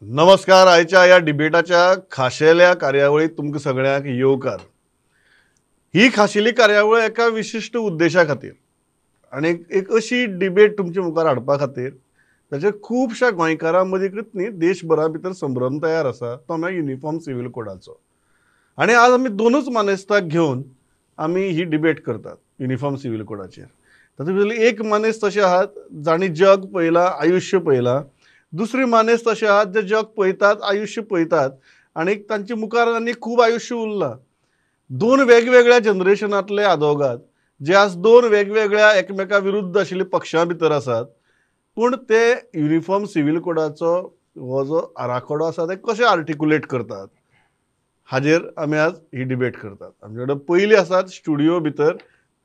नमस्कार. आयच्या ह्या डिबेटाच्या खाशेल्या कार्यावळीत तुमकां सगळ्यांक येवकार. ही खाशेली कार्यावळ एका विशिश्ट उद्देशा खातीर आनी एक अशी डिबेट तुमच्या मुखार हाडपा खातीर ताचेर खुबश्या गोंयकारां मदीं न्ही देशभरा भितर संभ्रम तयार आसा, तो म्हळ्यार युनिफॉर्म सिव्हील कोडाचो. आनी आज आमी दोनूच मानेस्ताक घेवन आमी ही डिबेट करतात युनिफॉर्म सिव्हील कोडाचेर. तातूंत भितर एक मानेस्त अशे आहात जांणी जग पळयलां, आयुश्य पळयलां. दुसरी मानेस्त अशे आहात जे जग पळयतात, आयुश्य पळयतात आनी तांचे मुखार आनी खूब आयुश्य उरलां. दोन वेगवेगळ्या जनरेशनांतले आदोगाद जे आज दोन वेगवेगळ्या एकमेका विरुद्ध आशिल्ल्या पक्षां भितर आसात, पूण ते युनिफॉर्म सिव्हील कोडाचो हो जो आराखडो आसा ते कशे आर्टिकुलेट करतात हाजेर आमी आज ही डिबेट करतात. आमचे कडेन पयलीं आसात स्टुडियो भितर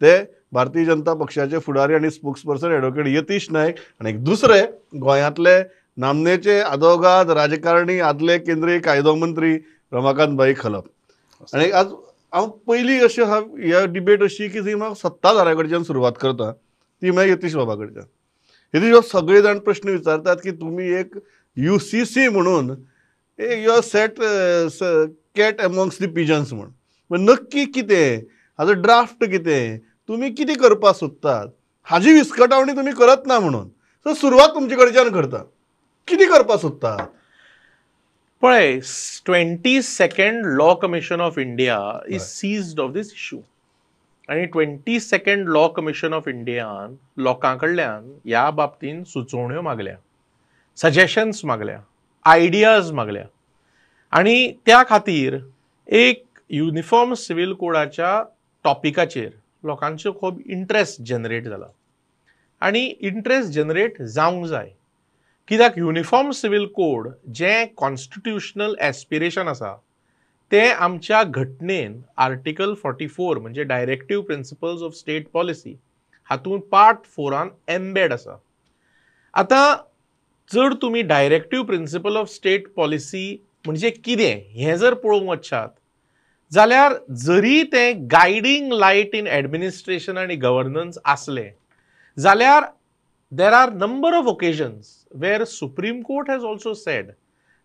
ते भारतीय जनता पक्षाचे फुडारी आनी स्पोक्सपर्सन एडवोकेट यतीश नायक आनी दुसरे गोंयांतले नामनेचे आदोगाद राजकारणी आदले केंद्रीय कायदो मंत्री रमाकांत भाई खलप. आनी आज हांव पयलीं अशी आहा ह्या डिबेट अशी की जी म्हाका सत्ताधाऱ्या कडच्यान सुरवात करता ती म्हळ्यार यतीश बाबा कडच्यान. यतीश बाब, सगळे जाण प्रश्न विचारतात की तुमी एक UCC म्हणून you are set cat amongst the pigeons म्हूण, नक्की कितें हाजो ड्राफ्ट कितें, तुमी कितें करपाक सोदतात हाजी विस्कटावणी तुमी करत ना म्हणून. सो सुरवात तुमचे कडच्यान करता, कितें करपाक सोदतात? पळय, 22nd law commission of India is seized of this issue. आनी 22nd law commission of इंडियान लोकां कडल्यान ह्या बाबतीन सुचोवण्यो मागल्या, सजेशन्स मागल्या, आयडियाज मागल्या आनी त्या खातीर एक युनिफॉर्म सिव्हील कोडाच्या टॉपिकाचेर लोकांचो खूब इंट्रस्ट जनरेट जाला आनी इंट्रस्ट जनरेट जावंक जाय. कित्याक युनिफॉर्म सिव्हील कोड जें कॉन्स्टिट्युशनल एस्पिरेशन आसा तें आमच्या घटनेन आर्टिकल 44 म्हणजे directive principles of state policy हातूंत पार्ट 4 एम्बेड आसा. आतां जर तुमी directive principle of state policy म्हणजे कितें हें जर पळोवंक वचशात जाल्यार जरी तें गायडींग लायट इन एडमिनिस्ट्रेशन आनी गव्हर्नन्स आसलें जाल्यार there are number of occasions where Supreme Court has also said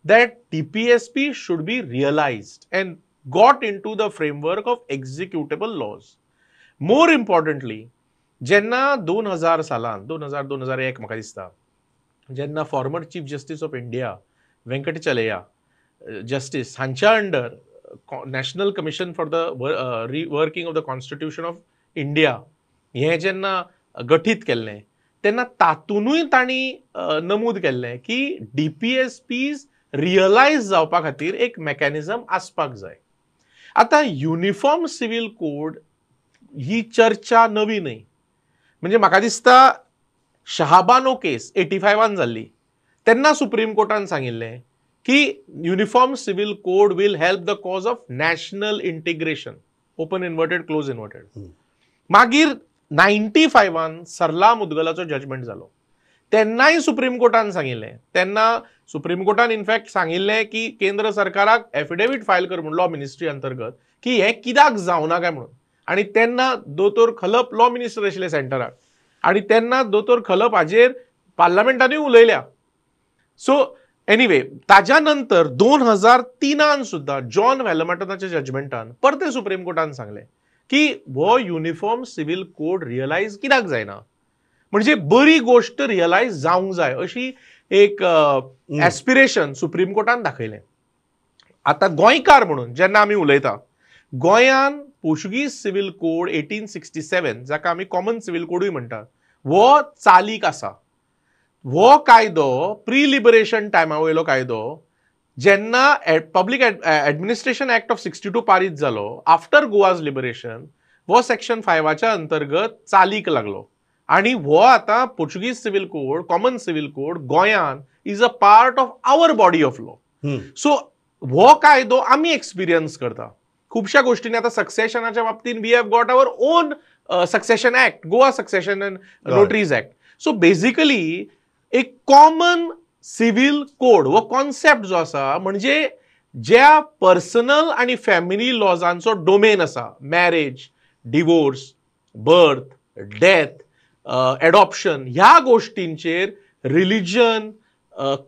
that DPSP should be realized and got into the framework of executable laws. More importantly, जेन्ना 2000 सालान 2000-2001 म्हाका दिसता जेन्ना former chief justice of India Venkatachaliah justice हांच्या under national commission for the reworking of the constitution of India हें जेन्ना गठीत केल्लें तेन्ना तातूनूय तांणी नमूद केल्लें की DPSPs realise जावपा खातीर एक मॅकॅनिझम आसपाक जाय. आतां युनिफॉर्म सिव्हील कोड ही चर्चा नवी न्हय, म्हणजे म्हाका दिसता शहाबानो केस 85 जाल्ली तेन्ना सुप्रीम कोर्टान सांगिल्लें की uniform civil code will help the cause of national integration, open inverted close inverted. मागीर 95 सरला मुदगलाचो जजमेंट जालो तेन्नाय सुप्रीम कोर्टान सांगिल्लें, तेन्ना सुप्रीम कोर्टान इनफॅक्ट सांगिल्लें की केंद्र सरकाराक एफिडेवीट फायल कर म्हूण लॉ मिनिस्ट्री अंतर्गत की हें कित्याक जावना काय म्हणून. आनी तेन्ना दोतोर खलप लॉ मिनिस्टर आशिल्ले सेंटराक आनी तेन्ना दोतोर खलप हाजेर पार्लमेंटानूय उलयल्या. सो एनिवे ताज्या नंतर 2003 सुद्दां जॉन व्हॅलमार्टनाच्या जजमेंटान परतें सुप्रीम कोर्टान सांगलें की हो युनिफॉर्म सिव्हील कोड रियलायज कित्याक जायना, म्हणजे बरी गोश्ट रियलायज जावंक जाय अशी एक एस्पिरेशन सुप्रीम कोर्टान दाखयलें. आतां गोंयकार म्हणून जेन्ना आमी उलयता, गोंयान पोर्चुगीज सिव्हील कोड 1867 जाका आमी कॉमन सिव्हील कोडूय म्हणटात हो चालीक आसा. हो कायदो प्री लिबरेशन टायमा वयलो कायदो जेन्ना पब्लीक एडमिनिस्ट्रेशन एक्ट ऑफ 62 पारीत जालो आफ्टर गोवाज लिबरेशन हो सेक्शन 5 अंतर्गत चालीक लागलो आनी हो आतां Portuguese civil code common civil code गोंयान is a part of our body of law. So हो कायदो आमी एक्सपिरियन्स करता खुबश्या गोश्टींनी. आतां सक्सेशनाच्या बाबतींत we have got our own succession act, Goa succession and notaries act. So basically एक कॉमन सिव्हील कोड हो कॉन्सेप्ट जो आसा म्हणजे ज्या पर्सनल आनी फॅमिली लॉजांचो डोमेन आसा, marriage, divorce, birth, death, adoption ह्या गोश्टींचेर रिलिजन,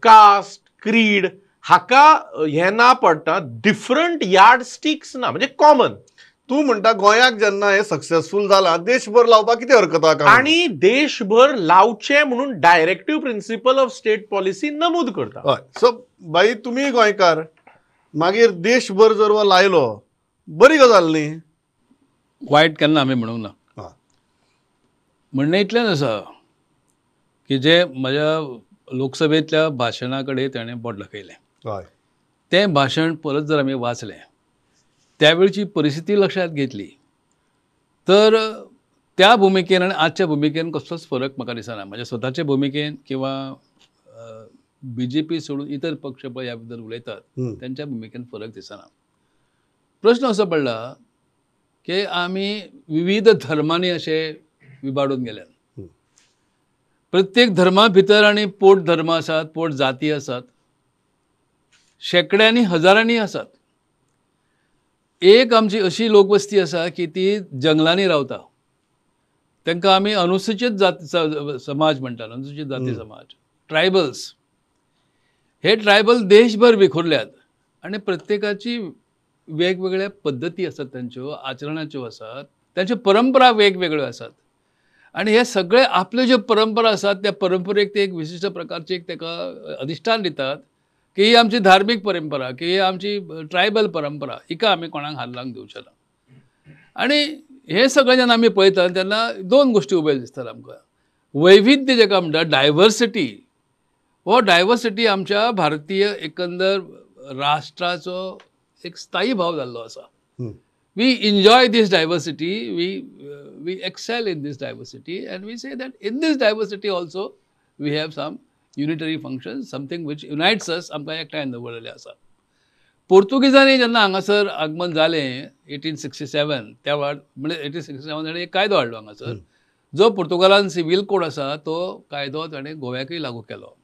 कास्ट, क्रीड हाका हें ना पडटा, डिफरंट यार्ड स्टिक्स ना, म्हणजे कॉमन. तूं म्हणटा गोंयाक जेन्ना हें सक्सेसफूल जालां देशभर लावपाक कितें हरकत आहा? आनी देशभर लावचें म्हणून directive principle of state policy नमूद करता. हय, सो बाई तुमी गोंयकार, मागीर देशभर जर हो लायलो बरी गजाल न्ही? वायट केन्ना आमी म्हणूंक ना. म्हणणें इतलेंच आसा की जे म्हज्या लोकसभेंतल्या भाशणा कडेन ताणें बोट दाखयलें, हय, तें भाशण परत जर आमी वाचलें, त्यावेळची परिस्थिती लक्षात घेतली तर त्या भुमिकेन आनी आजच्या भुमिकेन कसलोच फरक म्हाका दिसना. म्हज्या स्वताचे भुमिकेन किंवा बीजेपी सोडून इतर पक्ष पळय ह्या बद्दल उलयतात त्यांच्या भुमिकेन फरक दिसना. प्रश्न असो पडला की आमी विविध धर्मांनी अशे विभाडून गेल्यात. प्रत्येक धर्मा भितर आनी पोट धर्म आसात, पोट जाती आसात, शेंकड्यांनी हजारांनी आसात. एक आमची अशी लोकवस्ती आसा की ती जंगलांनी रावता, तांकां आमी अनुसूचित जात समाज म्हणटात, अनुसूचित जाती समाज, ट्रायबल्स. हे ट्रायबल देशभर विखुरल्यात आनी प्रत्येकाची वेगवेगळ्या पद्दती आसात, तांच्यो आचरणाच्यो आसात, तांच्यो परंपरा वेगवेगळ्यो आसात. आनी हे सगळे आपल्यो ज्यो परंपरा आसात त्या परंपरेक ते एक विशिश्ट प्रकारची एक ताका अधिश्ठान दितात की ही आमची धार्मीक परंपरा, की ही आमची ट्रायबल परंपरा, हिका आमी कोणाक हात लावंक दिवचे ना. आनी हे सगळें जेन्ना आमी पळयतात तेन्ना दोन गोश्टी उब्यो दिसतात आमकां. वैविध्य जेका म्हणटा डायवर्सिटी, हो डायवर्सिटी आमच्या भारतीय एकंदर राष्ट्राचो एक स्थायी भाव जाल्लो आसा. We enjoy this diversity, we excel in this diversity, and we say that in this diversity also we have some unitary function, something which unites us. आमकां एकठांय दवरलेलें आसा. पोर्तुगीजांनी जेन्ना हांगासर आगमन जालें 1867, त्या वेळार म्हणजे 1867 ताणें एक कायदो हाडलो हांगासर, जो पुर्तुगालान सिवील कोड आसा तो कायदो ताणें गोव्याकूय लागू केलो.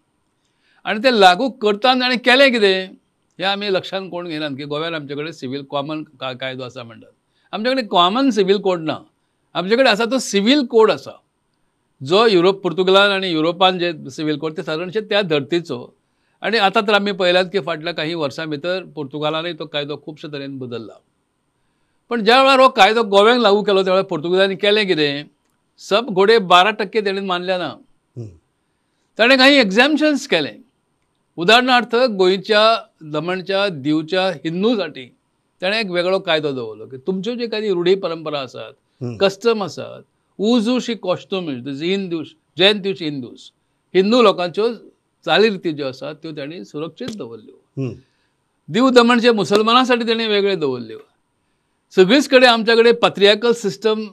आनी ते लागू करतना ताणें केलें कितें हें आमी लक्षांत कोण घेनात की गोव्यान आमचे कडेन सिवील कॉमन कायदो आसा म्हणटात. आमचे कडेन कॉमन सिवील कोड ना, आमचे कडेन आसा तो सिवील कोड आसा जो युरोप पुर्तुगालान आनी युरोपान जे सिवील कोड ते सादारणशे त्या धर्तीचो. आनी आतां तर आमी पळयल्यात की फाटल्या काही वर्सां भितर पुर्तुगालानूय तो कायदो खुबशे तरेन बदल्ला. पण ज्या वेळार हो कायदो गोव्याक लागू केलो त्या वेळार पुर्तुगीजांनी केलें कितें, सब घोडे 12% तेणें मानले ना, ताणें काही एक्झाम्शन्स केलें. उदाहरणार्थ गोंयच्या दमणच्या दीवच्या हिंदूसाठी ताणें एक वेगळो कायदो दवरलो की तुमच्यो ज्यो काही रुढी परंपरा आसात, कस्टम आसात, उजूशी कॉस्ट्यूम हिंदूस, जैन दिवशी हिंदूस, हिंदू लोकांच्यो चालीरिती ज्यो आसात त्यो तांणी सुरक्षीत दवरल्यो. दीव दमणचे मुसलमानासाठी तांणी वेगळे दवरल्यो. सगळीच कडेन आमच्या कडेन पात्रियाकल सिस्टम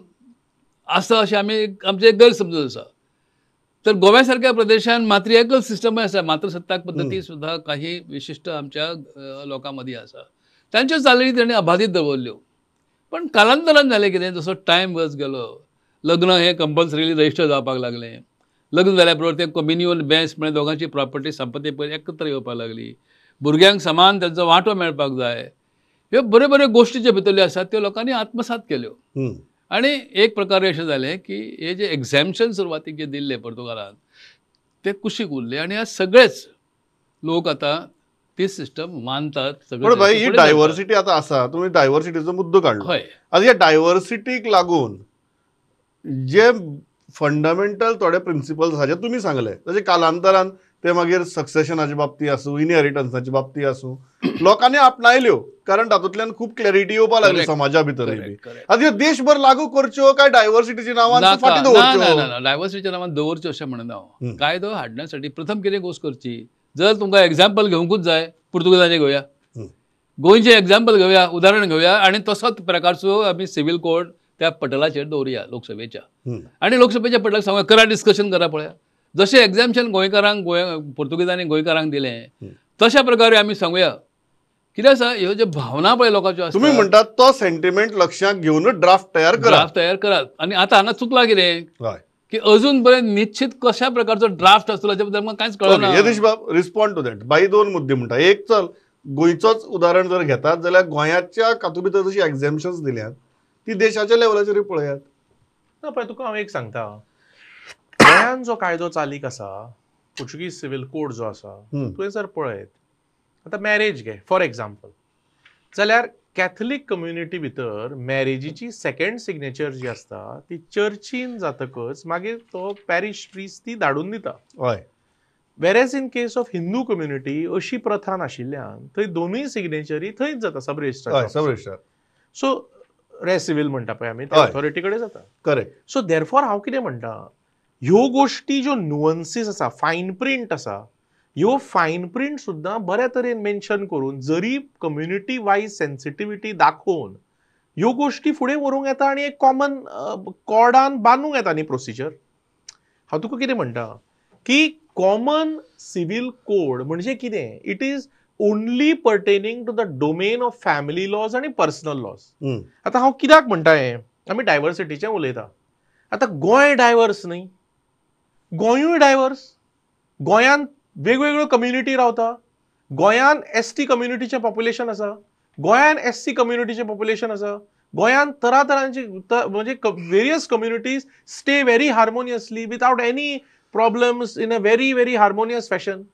आसा अशें आमी आमचे गैरसमज आसा. तर गोव्या सारख्या प्रदेशान मात्रियाकल सिस्टमय आसा, मातृसत्ताक पद्दती सुद्दां काही विशिश्ट आमच्या लोकां मदीं आसा, तांच्यो चालीरिती तांणी अबाधीत दवरल्यो. पण कालांतरान जालें कितें, जसो टायम वच गेलो, लग्न हें कंपल्सरीली रजिस्टर जावपाक लागलें. लग्न जाल्या बरोबर तें कम्युनियल बेंस म्हळ्यार दोगांची प्रॉपर्टी संपत्ती पळय एकत्र येवपाक लागली, भुरग्यांक समान तांचो वांटो मेळपाक जाय. ह्यो बऱ्यो बऱ्यो गोश्टी ज्यो भितरल्यो आसात त्यो लोकांनी आत्मसात केल्यो. आनी एक प्रकारे अशें जालें की हे जे एक्झाम्शन सुरवातीक जे दिल्ले पुर्तुगालान ते कुशीक उरले आनी आज सगळेच लोक आतां ती सिस्टम मानतात. पण भाई ही डायवर्सिटी आतां आसा, तुमी डायवर्सिटीचो मुद्दो काडलो. हय, आतां ह्या डायवर्सिटीक लागून जे फंडामेंटल थोडे प्रिंसिपल्स आसा जे तुमी सांगले, जशे कालांतरान ते मागीर सक्सेशनाचे बाबतींत आसूं, इनहेरिटन्साचे बाबतींत आसूं, लोकांनी आपणायल्यो, कारण तातूंतल्यान खूब क्लॅरिटी येवपाक लागली समाजा भितर. आतां ह्यो देशभर लागू करच्यो काय डायवर्सिटीच्या नांवान फाटीं दवरच्यो? ना, डायवर्सिटीच्या नांवान दवरच्यो अशें म्हणना हांव. कायदो हाडण्यासाठी प्रथम कितें गोश्ट करची, जर तुमकां एग्जाम्पल घेवंकूच जाय पुर्तुगेजाचें घेवया, गोंयचें एग्जाम्पल घेवया, उदाहरण घेवया आनी तसोच प्रकारचो आमी सिवील कोड त्या पटलाचेर दवरुया लोकसभेच्या, आनी लोकसभेच्या पटलाक सांगूया करा डिस्कशन करा पळया. जशें एग्जाम्शन गोंयकारांक पुर्तुगेजांनी गोंयकारांक दिलें तशा प्रकारे आमी सांगूया. कितें आसा ह्यो ज्यो भावना पळय लोकांच्यो आसता, तुमी म्हणटात तो सेंटिमेंट लक्षांत घेवन ड्राफ्ट तयार करा, ड्राफ्ट तयार करात. आनी आतां हांगा चुकलां कितें की अजून पर्यंत निश्चित कशा प्रकारचो ड्राफ्ट आसतलो हाचे बद्दल आमकां कांयच कळना. यदीश बाब, रिस्पॉन्ड टू that. बाई दोन मुद्दे म्हणटा. एक, चल गोंयचोच उदाहरण जर घेतात जाल्यार गोंयाच्या तातूंत भितर जशी एक्झाम्शन्स दिल्यात ती देशाच्या लेवलाचेर पळयात. ना पळय, तुका हांव एक सांगता, गोंयान जो कायदो चालीक आसा, पुर्तुगीज सिवील कोड जो आसा, तुवें जर पळयत आतां मॅरेज घे फॉर एग्जाम्पल जाल्यार कॅथलीक कम्युनिटी भितर मॅरेजीची सेकंड सिग्नेचर जी आसता ती चर्चीन जातकच मागीर तो पॅरिश प्रीस्ट ती धाडून दिता. हय. Whereas in case of Hindu community अशी प्रथा नाशिल्ल्यान थंय दोनूय सिग्नेचरी थंयच जाता सब रजिस्ट्रार. सब रजिस्ट्रार. सो रे सिवील म्हणटा पळय आमी, त्या ऑथॉरिटी कडेन जाता. करेक्ट. सो देरफॉर हांव कितें म्हणटा, ह्यो गोश्टी ज्यो नुअन्सीस आसा, फायन प्रिंट आसा, ह्यो फायन प्रिंट सुद्दां बऱ्या तरेन मेन्शन करून जरी कम्युनिटी वायज सेन्सिटिविटी दाखोवन ह्यो गोश्टी फुडें व्हरूंक येता आनी एक कॉमन कॉर्डान बांदूंक येता न्ही प्रोसिजर. हांव तुका कितें म्हणटा की कॉमन सिवील कोड म्हणजे कितें, it is only pertaining to the domain of family laws आनी पर्सनल लॉज. आतां हांव कित्याक म्हणटा हें, आमी डायवर्सिटीचें उलयता. आतां गोंय डायवर्स न्ही, गोंयूय डायवर्स. गोंयांत वेगवेगळ्यो कम्युनिटी रावता. गोंयांत एस टी कम्युनिटीचें पॉप्युलेशन आसा, गोंयांत एस सी कम्युनिटीचें पॉप्युलेशन आसा, गोंयांत तरातरांची म्हणजे various communities stay very harmoniously without any problems in a very very harmonious fashion.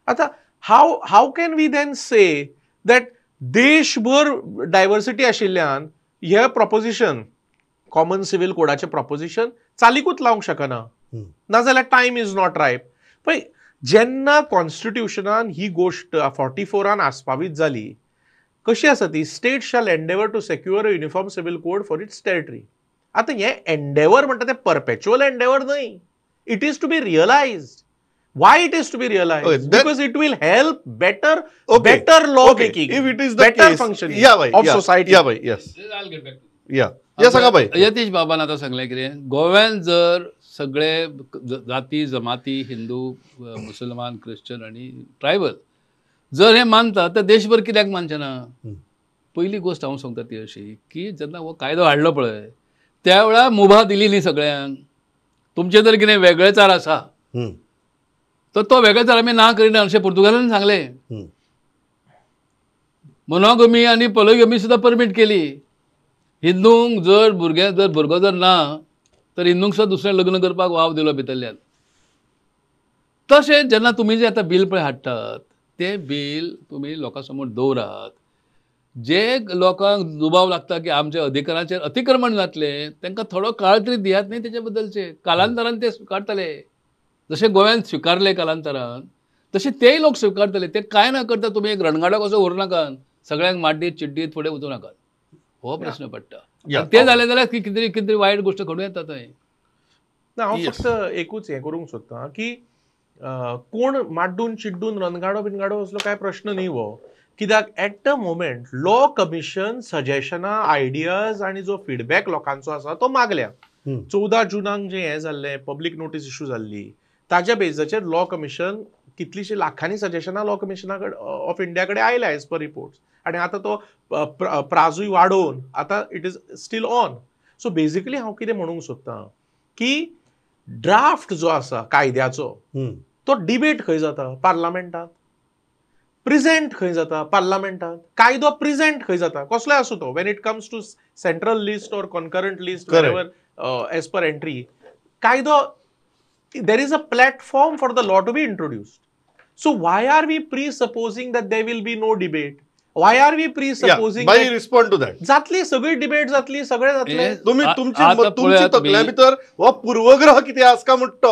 आतां how can we then say that देशभर डायवर्सिटी आशिल्ल्यान हे प्रॉपोजिशन कॉमन सिव्हिल कोडाचें प्रॉपोजिशन चालीकूच लावंक शकना, नाजाल्यार टायम is not ripe. पळय जेन्ना कॉन्स्टिट्युशनान ही गोश्ट 44 आस्पावीत जाली, कशी आसा ती, state shall endeavour to secure a uniform civil code for its territory. आतां हें एंडेवर म्हणटा तें परपेच्युअल एंडेवर न्हय, it is to be realised. Why it is to be realized? Okay, because it will help better, okay, better law okay, making, if it is the better case, functioning yeah, bhai, of yeah, society. Yeah, bhai, yes. I'll get back to you. Yeah. Yeah, सांगा भाई. यतीश बाबान आतां सांगलें कितें, गोव्यान जर सगळे जाती जमाती, हिंदू, मुसलमान, क्रिश्चन आनी ट्रायबल जर हे मानता तर देशभर कित्याक मानचे ना? पयली गोश्ट हांव सांगता ती अशी की जेन्ना हो कायदो हाडलो पळय त्या वेळार मुभा दिली न्ही सगळ्यांक, तुमचें जर कितें वेगळेचार आसा तर तो वेगळेचार आमी ना करिना अशें पुर्तुगालान सांगलें. मोनोगमी आनी पोलिगमी सुद्दां परमीट केली. हिंदूंक जर भुरगें जर भुरगो जर ना तर हिंदूंक सुद्दां दुसरें लग्न करपाक वाव दिलो भितरल्यान. तशें जेन्ना तुमी जें आतां बील पळय हाडटात तें बील तुमी लोकां समोर दवरात, जे लोकांक दुबाव लागता की आमच्या अधिकाराचेर अतिक्रमण जातलें तांकां थोडो काळ तरी दियात न्ही तेच्या बद्दलचे, कालांतरान ते स्विकारतले. जशें गोंयांत स्विकारले कालांतरान तशें तेय लोक स्विकारतले. ते कांय ना करता तुमी एक रणगाडो कसो व्हरूं नाकात, सगळ्यांक माड्डीत चिड्डीत फुडें वचूं नाकात, हो प्रश्न पडटा. ते जालें जाल्यार कितें कितें वायट गोश्ट घडूं येता थंय. ना, हांव फक्त एकूच हें करूंक सोदतां की कोण माड्डून चिड्डून रणगाडो बिनगाडो असलो कांय प्रश्न न्ही हो, कित्याक at the moment law commission सजेशनां, ideas आनी जो फिडबॅक लोकांचो आसा तो मागल्या. 14 जुनाक जें हें जाल्लें, पब्लीक नोटीस इशू जाल्ली, ताज्या बेजाचेर लॉ कमिशन कितलीशीं लाखांनी सजेशनां लॉ कमिशना कडेन ऑफ इंडिया कडेन आयल्या एज पर रिपोर्ट्स, आनी आतां तो प्राजूय वाडोवन आतां it is still on. So basically हांव कितें म्हणूंक सोदतां की ड्राफ्ट जो आसा कायद्याचो तो डिबेट खंय जाता? पार्लामेंटांत. प्रेजेंट खंय जाता? पार्लामेंटांत. कायदो प्रेजेंट खंय जाता? कसलोय आसूं तो, when it comes to central list or concurrent list, wherever as per entry, कायदो, there is a platform for the law to be introduced. So why are we presupposing that there will be no debate? Why are we presupposing? Yeah, why respond to that? जातली सगळी debate जातली, सगळे जातले. तुम्ही तुमची तुमची तकल्या भितर हो पूर्वग्रह कितें आसका म्हणतो.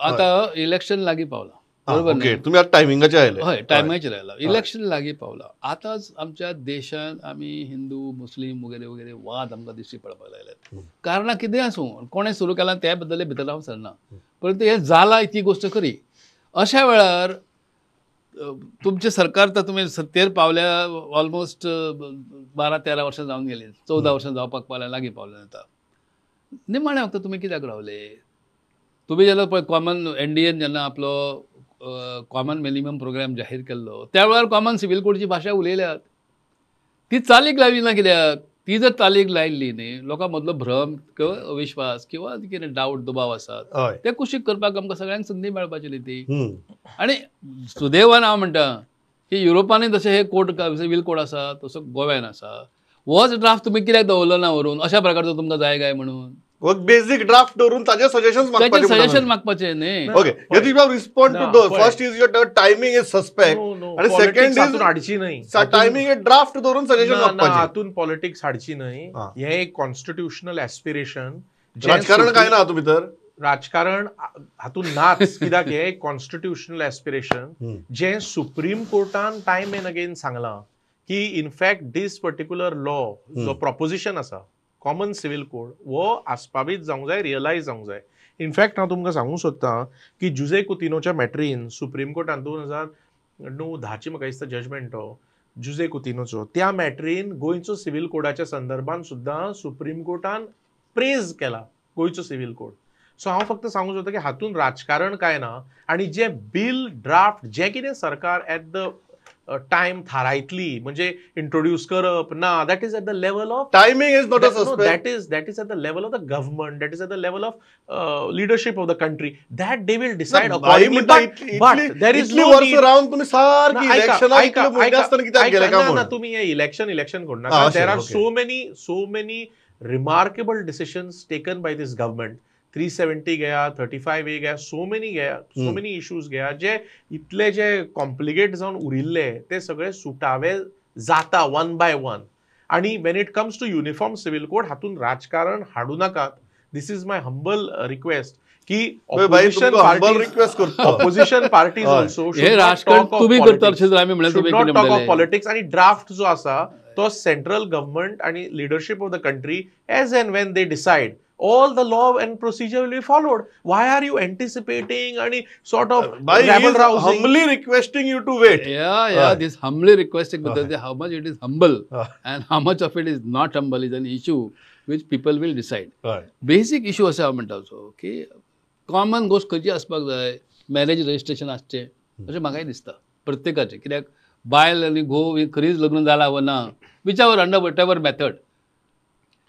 आतां इलेक्शन लागीं पावलां, बरोबर न्ही? तुमी आतां टायमिंगाचेर आयले. हय, टायमाचेर आयला, इलेक्शन लागीं पावलां. आतांच आमच्या देशांत आमी हिंदू मुस्लीम वगैरे वगैरे वाद आमकां दिश्टी पडपाक लागल्यात. कारणां कितें आसूं, कोणें सुरू केलां त्या बद्दल भितर हांव सरना, परंतु हें जालां ती गोश्ट खरी. अशा वेळार तुमचें सरकार तर तुमी सत्तेर पावल्या ऑलमोस्ट 12-13 वर्सां जावन गेलीं, 14 वर्सां जावपाक पावल्या, लागीं पावल्या आतां. निमाण्या वखदां तुमी कित्याक रावले? तुमी जेन्ना पळय कॉमन एनडीएन जेन्ना आपलो कॉमन मिनिमम प्रोग्राम जाहीर केल्लो त्या वेळार कॉमन सिवील कोडची भाशा उलयल्यात, ती चालीक लायली ना कित्याक? ती जर चालीक लायिल्ली न्ही, लोकां मदलो भ्रम किंवा अविश्वास किंवा कितें डावट दुबाव आसात ते कुशीक करपाक आमकां सगळ्यांक संदी मेळपाची न्ही ती. आनी सुदैवान हांव म्हणटा की युरोपांनी जशें हे कोड सिवील कोड आसा तसो गोव्यान आसा. होच ड्राफ्ट तुमी कित्याक दवरलो ना व्हरून अशा प्रकारचो तुमकां जाय काय म्हणून? बेसिक ड्राफ्ट दवरून ताजे सजेशन ताचे सजेशन मागपाचें न्ही. ओके यतीश बाब, respond to the first is your timing is suspect आणि सेकंड is हाडची न्हय टायमिंग ड्राफ्ट दवरून सजेशन मागपाचें. हातून पॉलिटिक्स हाडची न्हय. हें एक कॉन्स्टिट्युशनल एस्पिरेशन. राजकारण काय ना हातूंत भितर, राजकारण हातूंत नाच. कित्याक हें एक कॉन्स्टिट्युशनल एस्पिरेशन जें सुप्रीम कोर्टान टायम एंड अगेन सांगलां की in fact these particular law जो प्रॉपोजिशन आसा कॉमन सिव्हील कोड हो आस्पावीत जावंक जाय, रियलायज जावंक जाय. इनफॅक्ट हांव तुमकां सांगूंक सोदतां की जुजे कुतिनोच्या मॅटरीन सुप्रीम कोर्टान 2009-10ची म्हाका दिसता जजमेंट हो जुजे कुतिनोचो, त्या मॅटरीन गोंयचो सिव्हील कोडाच्या संदर्भान सुद्दां सुप्रीम कोर्टान प्रेज केला गोंयचो सिव्हील कोड. सो हांव फक्त सांगूंक सोदतां की हातूंत राजकारण कांय ना आनी जें बील ड्राफ्ट जें कितें सरकार एट the time थारायतली म्हणजे इंट्रोड्यूस करप ना, that is at the level of timing is not a suspect. That is at the level of the government, that is at the level of leadership of the country, that they will decide accordingly. But there is no वर्ष रावन तुम्ही सारखी इलेक्शनाक इतले भुरगे आसतना कित्याक गेले काय ना तुमी हे इलेक्शन इलेक्शन करू नाका. There are so many remarkable decisions taken by this government. 370 गया, 35A गया, सो मेनी गया, सो मेनी इश्यूज गया जे इतले जे कॉम्प्लिकेट जावन उरिल्ले ते सगळे सुटावे जाता वन बाय वन. आनी when it comes to uniform civil code हातूंत राजकारण हाडूं नाकात. This is my humble request की opposition parties also talk of politics. आनी ड्राफ्ट जो आसा तो सेंट्रल गव्हर्मेंट आनी leadership of the country as and when they decide all the law and procedure will be followed. Why are you anticipating any sort of rabble rousing? Humbly requesting you to wait. Yeah, this humbly requesting, but how much it is humble and how much of it is not humble is an issue which people will decide. Basic issue असा हांव म्हणटा असो की common गोश्ट खंयची आसपाक जाय, marriage registration आसचें अशें म्हाकाय दिसता प्रत्येकाचें. कित्याक बायल आनी घोव ही खरीच लग्न जाला वा ना, whichever under whatever method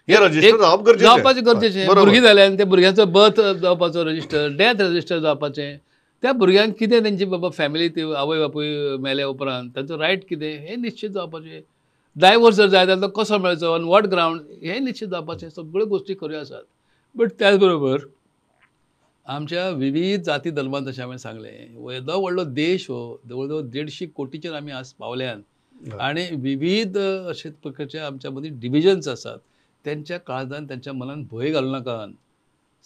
जावपाचें गरजेचें. भुरगीं जाल्यार त्या भुरग्यांचो बर्थ जावपाचो रजिस्टर, डेथ रजिस्टर जावपाचें, त्या भुरग्यांक कितें तेंची बाबा फॅमिली ती आवय बापूय मेल्या उपरांत तांचो रायट कितें हें निश्चित जावपाचें. डायवोर्स जर जाय जाल्यार तो कसो मेळचो, ऑन what ground हें निश्चित जावपाचें. सगळ्यो गोश्टी खऱ्यो आसात. बट त्याच बरोबर आमच्या विविध जाती धर्मांत जशें हांवें सांगलें, येदो व्हडलो देश हो, जवळ जवळ 150 कोटीचेर आमी आज पावल्यात आनी विविध अशे प्रकारचे आमच्या मदीं डिविजन्स आसात. त्यांच्या काळजान त्यांच्या मनान भंय घालूं नाकात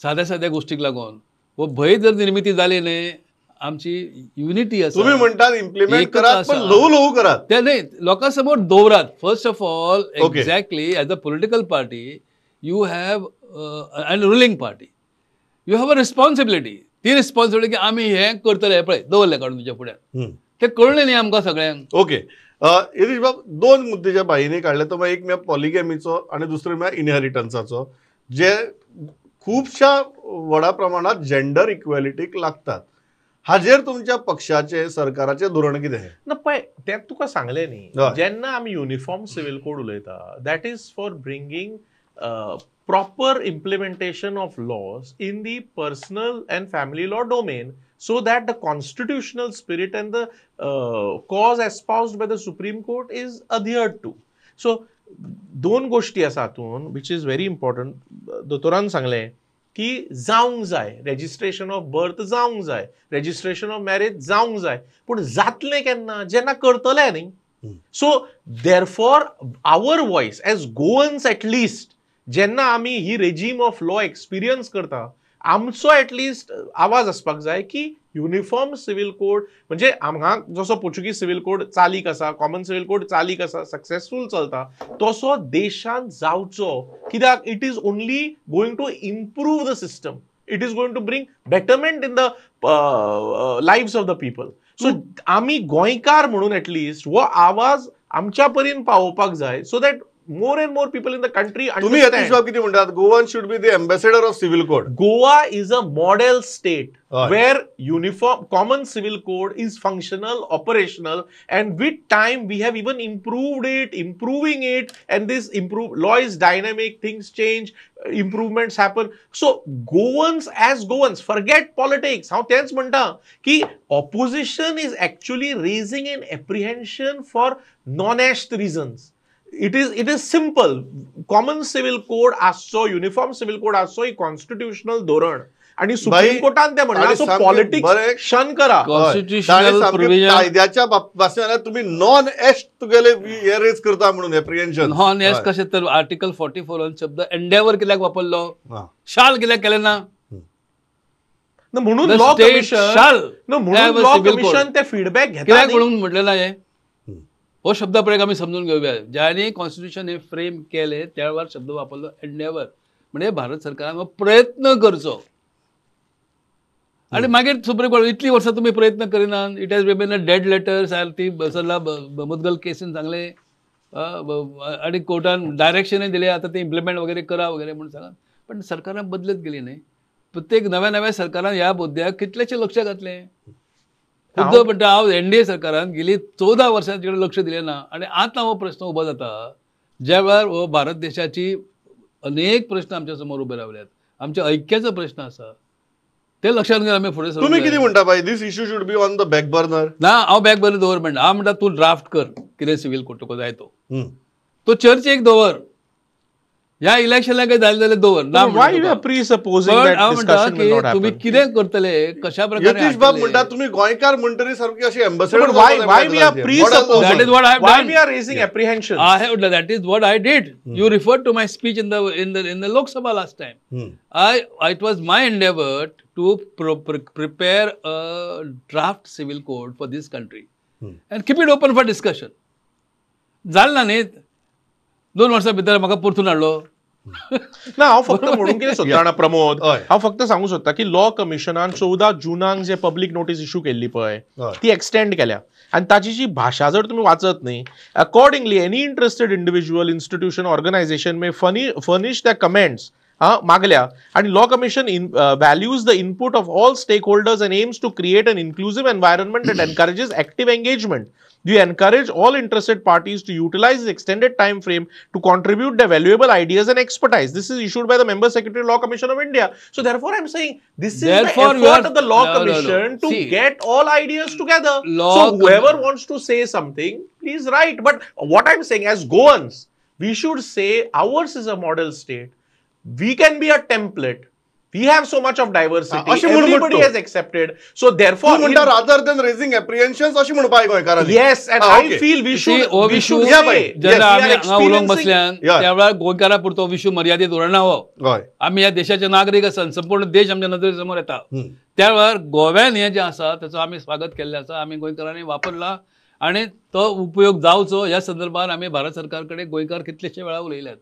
साद्या साद्या गोश्टीक लागून. हो भंय जर निर्मिती जाली न्ही, आमची युनिटी आसा. तुमी म्हणटात इम्प्लिमेंट करात, पण ल्हवू ल्हवू करात, ते न्ही लोकां समोर दवरात. First of all exactly as a political party you have and ruling party you have a responsibility. ती रिस्पॉन्सिबिलिटी की आमी हें करतले, हें पळय दवरलें काडून तुज्या फुड्यान, तें कळ्ळें न्ही आमकां सगळ्यांक. ओके यतीश बाब, दोन मुद्दे ज्या बाईंनी काडले तो एक म्हळ्यार पॉलिगॅमीचो आनी दुसरो म्हळ्यार इनहेरिटन्साचो, जे खुबश्या व्हडा प्रमाणात जेंडर इक्वेलिटीक लागतात. हाजेर तुमच्या पक्षाचे सरकाराचे धोरण कितें? ना पळय तें तुका सांगलें न्ही, जेन्ना आमी युनिफॉर्म सिव्हील कोड उलयता that is for bringing proper implementation of laws in the personal and family law domain so that the constitutional spirit and the cause espoused by the Supreme Court is adhered to. So, दोन गोष्टी आसा हातूंत which is very important. दोतोरान सांगलें की जावंक जाय registration of birth, जावंक जाय रेजिस्ट्रेशन ऑफ मॅरेज, जावंक जाय, पूण जातलें केन्ना? जेन्ना करतलें न्ही. So therefore our voice as Goans at least, जेन्ना आमी ही रेजीम ऑफ लॉ एक्सपिरियन्स करता, आमचो एटलिस्ट आवाज आसपाक जाय की युनिफॉर्म सिव्हील कोड म्हणजे हांगा जसो पोर्चुगीज सिव्हील कोड चालीक आसा, कॉमन सिव्हील कोड चालीक आसा, सक्सेसफूल चलता, तसो देशांत जावचो. कित्याक it is only going to improve the system, it is going to bring betterment in the lives of the people. So आमी गोंयकार म्हणून एटलिस्ट हो आवाज आमच्या पर्यंत पावोवपाक जाय so that more and more people in the country understand. तुम्ही यतीश बाब किती म्हणतात, Goan should be the ambassador of civil code. Goa is a model state where uniform common civil code is functional, operational, and with time we have even improved it, improving it, and this improve law is dynamic, things change, improvements happen. So Goans as Goans, forget politics. हांव तेंच म्हणटा की opposition is actually raising an apprehension for non-est reasons. It is simple. Common civil code आसचो, uniform civil code आसचो ही constitutional धोरण आणि supreme कोर्टान ते म्हणलां. सो पॉलिटिक्स शन करा. कॉन्स्टिट्युशनल प्रोव्हिजन कायद्याच्या भाशेन तुम्ही नॉन एस्ट तुगेले हे रेज करता म्हणून एप्रिहेन्शन. नॉन एस्ट कशें तर आर्टिकल 44 शब्द एंडेवर कित्याक वापरलो, शाल कित्याक केलें ना? म्हणून लॉ कमिशन, म्हणून लॉ कमिशन ते फीडबॅक घेता कित्याक म्हणून म्हटलें ना. हे हो शब्द पळय आमी समजून घेवया. ज्यांनी कॉन्स्टिट्युशन हे फ्रेम केले त्या वेळार शब्द वापरलो एंडेवर, म्हणजे भारत सरकारान प्रयत्न करचो. आणि मागीर सुप्रीम कोर्ट इतली वर्सां तुमी प्रयत्न करिनात, it has been a dead letter. ती सरला मुदगल केसीन सांगले आणि कोर्टान डायरेक्शनय दिले, आतां ते इम्प्लिमेंट वगैरे करा वगैरे म्हणून सांगा. पण सरकारान बदलत गेली न्ही. प्रत्येक नव्या नव्या सरकारान ह्या मुद्द्याक कितलेशें लक्ष घातलें. मुद्दो म्हणटा हांव एनडीए सरकारान गेली 14 वर्सां तिकडे लक्ष दिलें ना. आनी आतां हो प्रश्न उबो जाता ज्या वेळार हो भारत देशाची अनेक प्रश्न आमच्या समोर उबे रावल्यात, आमच्या ऐक्याचो प्रश्न आसा, ते लक्षात घेवन आमी फुडें तुम्ही कितें म्हणटा बाय, this issue should be on the back burner? ना, हांव बॅक बर्नर दवर म्हणटा. हांव म्हणटा तूं ड्राफ्ट कर कितें सिव्हील कोड तुका जाय तो, तो चर्चेक दवर. ह्या इलेक्शनाक जालें जाल्यार दवर ना. हांव म्हणटा की तुमी कितें करतले, कशा प्रकारे. यतीश बाब म्हणटा तुमी गोंयकार म्हणटरी सारकी अशी ambassador. That is what I have done. We are raising apprehension. I have, that is what I did. You referred to my speech in the Lok Sabha last time. It was my endeavor to prepare a draft civil code for this country and keep it open for discussion. जालें ना न्ही, 2 वर्सां भितर म्हाका परतून हाडलो ना. हांव फक्त म्हणूंक कितें सोदता जाणा प्रमोद, हांव फक्त सांगूंक सोदता की लॉ कमिशनान 14 जूनाक जे पब्लीक नोटीस इशू केल्ली पळय ती एक्सटेंड केल्या आनी ताची जी भाशा जर तुमी वाचत न्ही, accordingly any interested individual, institution, organisation may furnish the comments मागल्या आनी law commission values the input of all stakeholders and aims to create an inclusive environment that encourages active engagement. We encourage all interested parties to utilize this extended time frame to contribute their valuable ideas and expertise. This is issued by the Member Secretary, Law Commission of India. So therefore, I am saying this is the effort of the Law Commission to get all ideas together. So whoever wants to say something, please write. But what I am saying, as Goans, we should say ours is a model state. We can be a template. We have so much of diversity. Everybody has accepted. So therefore, rather than raising apprehensions, अशी म्हणपाक गोंयकारांनी. Yes, and I feel we should. We should say. जेन्ना आमी हांगा उलोवंक बसल्यान त्या वेळार गोंयकारा पुरतो विशू मर्यादीत उरना हो. आमी ह्या देशाचे नागरीक आसा, संपूर्ण देश आमच्या नदरे समोर येता. त्या वेळार गोव्यान हें जें आसा ताचो आमी स्वागत केल्लें आसा, आमी गोंयकारांनी वापरला आनी तो उपयोग जावचो ह्या संदर्भात आमी भारत सरकार कडेन गोंयकार कितलेशे वेळा उलयल्यात.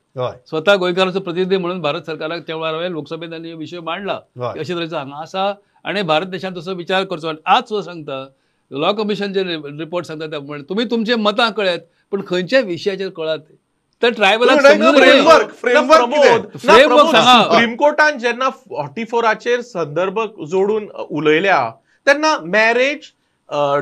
स्वता गोंयकाराचो प्रतिनिधी म्हणून भारत सरकाराक त्या वेळार हांवें लोकसभेंत आनी विशय मांडला अशे तरेचो हांगा आसा आनी भारत देशांत तसो विचार करचो. आनी आज सुद्दां सांगता, लॉ कमिशन जे रिपोर्ट सांगता त्या प्रमाणे तुमी तुमचे मतां कळ्यात, पण खंयच्या विशयाचेर कळात तर ट्रायबलाक सुप्रीम कोर्टान जेन्ना 44 संदर्भ जोडून उलयल्या तेन्ना marriage,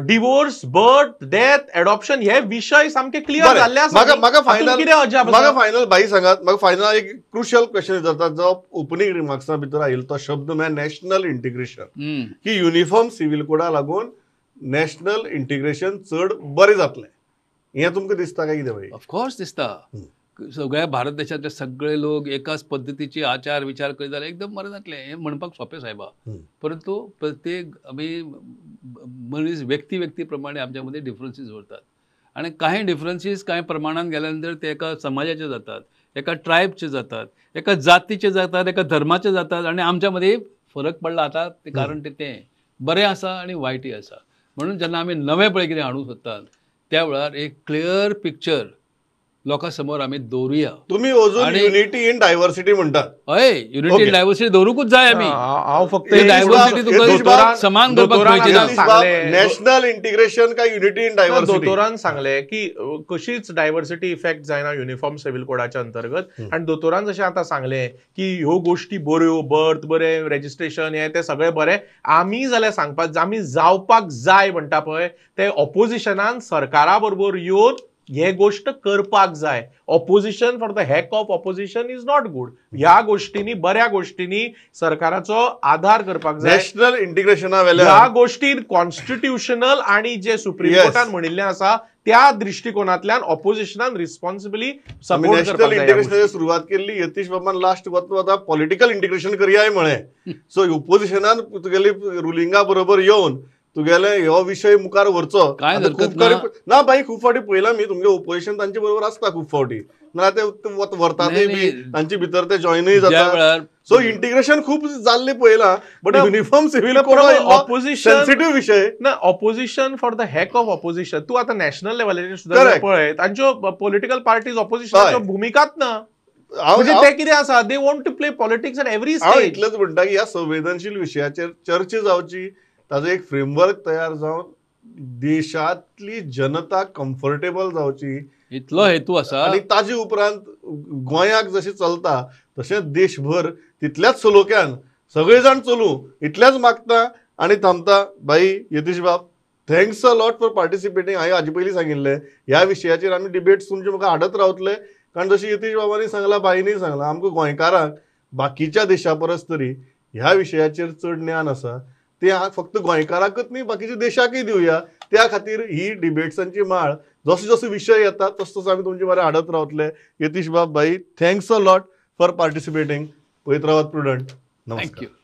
divorce, birth, death, adoption हे विशय सामके क्लियर जाल्ले आसा. म्हाका फायनल भाई सांगात, म्हाका फायनल एक क्रुशियल क्वेश्चन विचारता, जो ओपनिंग रिमार्क्सा भितर आयिल्लो तो शब्द म्हळ्यार नॅशनल इंटिग्रेशन, की युनिफॉर्म सिव्हिल कोडा लागून नॅशनल इंटिग्रेशन चड बरें जातलें, हें तुमकां दिसता काय कितें भाई? ऑफकोर्स दिसता. सगळ्या भारत देशांतले सगळे लोक एकाच पद्दतीचे आचार विचार करीत जाल्यार एकदम बरें जातलें हें म्हणपाक सोंपें सायबा. परंतु प्रत्येक आमी मनीस व्यक्ती व्यक्ती प्रमाणे आमच्या मदीं डिफरन्सीस उरतात आनी कांय डिफरन्सीस कांय प्रमाणान गेल्या नंतर ते एका समाजाचे जातात, एका ट्रायबचे जातात, एका जातीचे जातात, एका धर्माचे जातात आनी आमच्या मदीं फरक पडला आतां ते कारण तें बरें आसा आनी वायटय आसा. म्हणून जेन्ना आमी नवें पळय कितें हाडूंक सोदतात त्या वेळार एक क्लियर पिक्चर लोकां समोर आमी दवरुया. तुमी अजून युनिटी इन डायव्हर्सिटी म्हणटात. हय, युनिटी इन डायव्हर्सिटी दवरूंकूच जाय आमी. हांव फक्त डायव्हर्सिटी तुका समान करपाक मेळची ना. नॅशनल इंटिग्रेशन काय युनिटी इन डायव्हर्सिटी? दोतोरान सांगलें की कशीच डायव्हर्सिटी इफेक्ट जायना युनिफॉर्म सिव्हिल कोडाच्या अंतर्गत. आनी दोतोरान जशें आतां सांगलें की ह्यो गोश्टी बऱ्यो, बर्थ बरें, रेजिस्ट्रेशन हें तें सगळें बरें, आमी जाल्यार सांगपाक आमी जावपाक जाय म्हणटा पळय ते ऑपोजिशनान सरकारा बरोबर येवन हे गोष्ट करपाक जाय. Opposition for the heck of opposition is not good. ह्या गोष्टींनी, बऱ्या गोष्टींनी सरकाराचो आधार करपाक जाय. नॅशनल इंटिग्रेशना वेल्यान ह्या गोष्टी कॉन्स्टिट्युशनल आणि जे सुप्रीम कोर्टान म्हणिल्लें आसा त्या दृश्टिकोनांतल्यान ऑपोजिशनान रिस्पॉन्सिबली सपोर्ट नॅशनल इंटिग्रेशनाची सुरवात केल्ली यतीश बाबान लास्ट वता वता पॉलिटिकल इंटिग्रेशन करयाय म्हळें. सो ओपोजिशनान तुगेली रुलिंगा बरोबर येवन तुगेले हो विशय मुखार व्हरचो. खूब ना बाई, खूब फावटी पळयला मी तुमगे ओपोजिशन तांचे बरोबर आसता खूब फावटी, ना ते व्हरतात बी तांचे भितर ते जॉयनूय जाता. सो इंटिग्रेशन खूब जाल्लें पळयलां, but uniform civil code opposition sensitive विशय ना. Opposition for the heck of opposition. तूं आतां नॅशनल लेवलाचेर सुद्दां पळय, तांच्यो पॉलिटिकल पार्टीज ऑपोजिशनाच्यो भुमिकाच ना. म्हणजे ते कितें आसा, they want to play politics at every stage. इतलेंच म्हणटा की ह्या संवेदनशील विशयाचेर चर्चा जावची, ताजो एक फ्रेमवर्क तयार जावन देशांतली जनता कम्फर्टेबल जावची इतलो हेतू आसा. आनी ताजे उपरांत गोंयाक जशें चलता तशेंच देशभर तितल्याच सलोख्यान सगळे जाण चलूं इतल्याच मागता आनी थांबता. बाई यतीश बाब, thanks a lot for participating. हांवें हाजे पयलीं सांगिल्लें ह्या विशयाचेर आमी डिबेट्स तुमचे म्हाका हाडत रावतले, कारण जशें यतीश बाबांनी सांगलां, बाईंनी सांगलां, आमकां गोंयकारांक बाकीच्या देशा परस तरी ह्या विशयाचेर चड ज्ञान आसा. ते फक्त गोंयकाराकच न्ही बाकीच्या देशाकय दिवया. त्या खातीर ही डिबेट्सांची माळ जसो जसो विशय येता तसो तसो आमी तुमचे बरें हाडत रावतले. यतीश बाब, बाई, thanks a lot for participating. पळयत रावात प्रुडंट. नमस्कार. Thank you.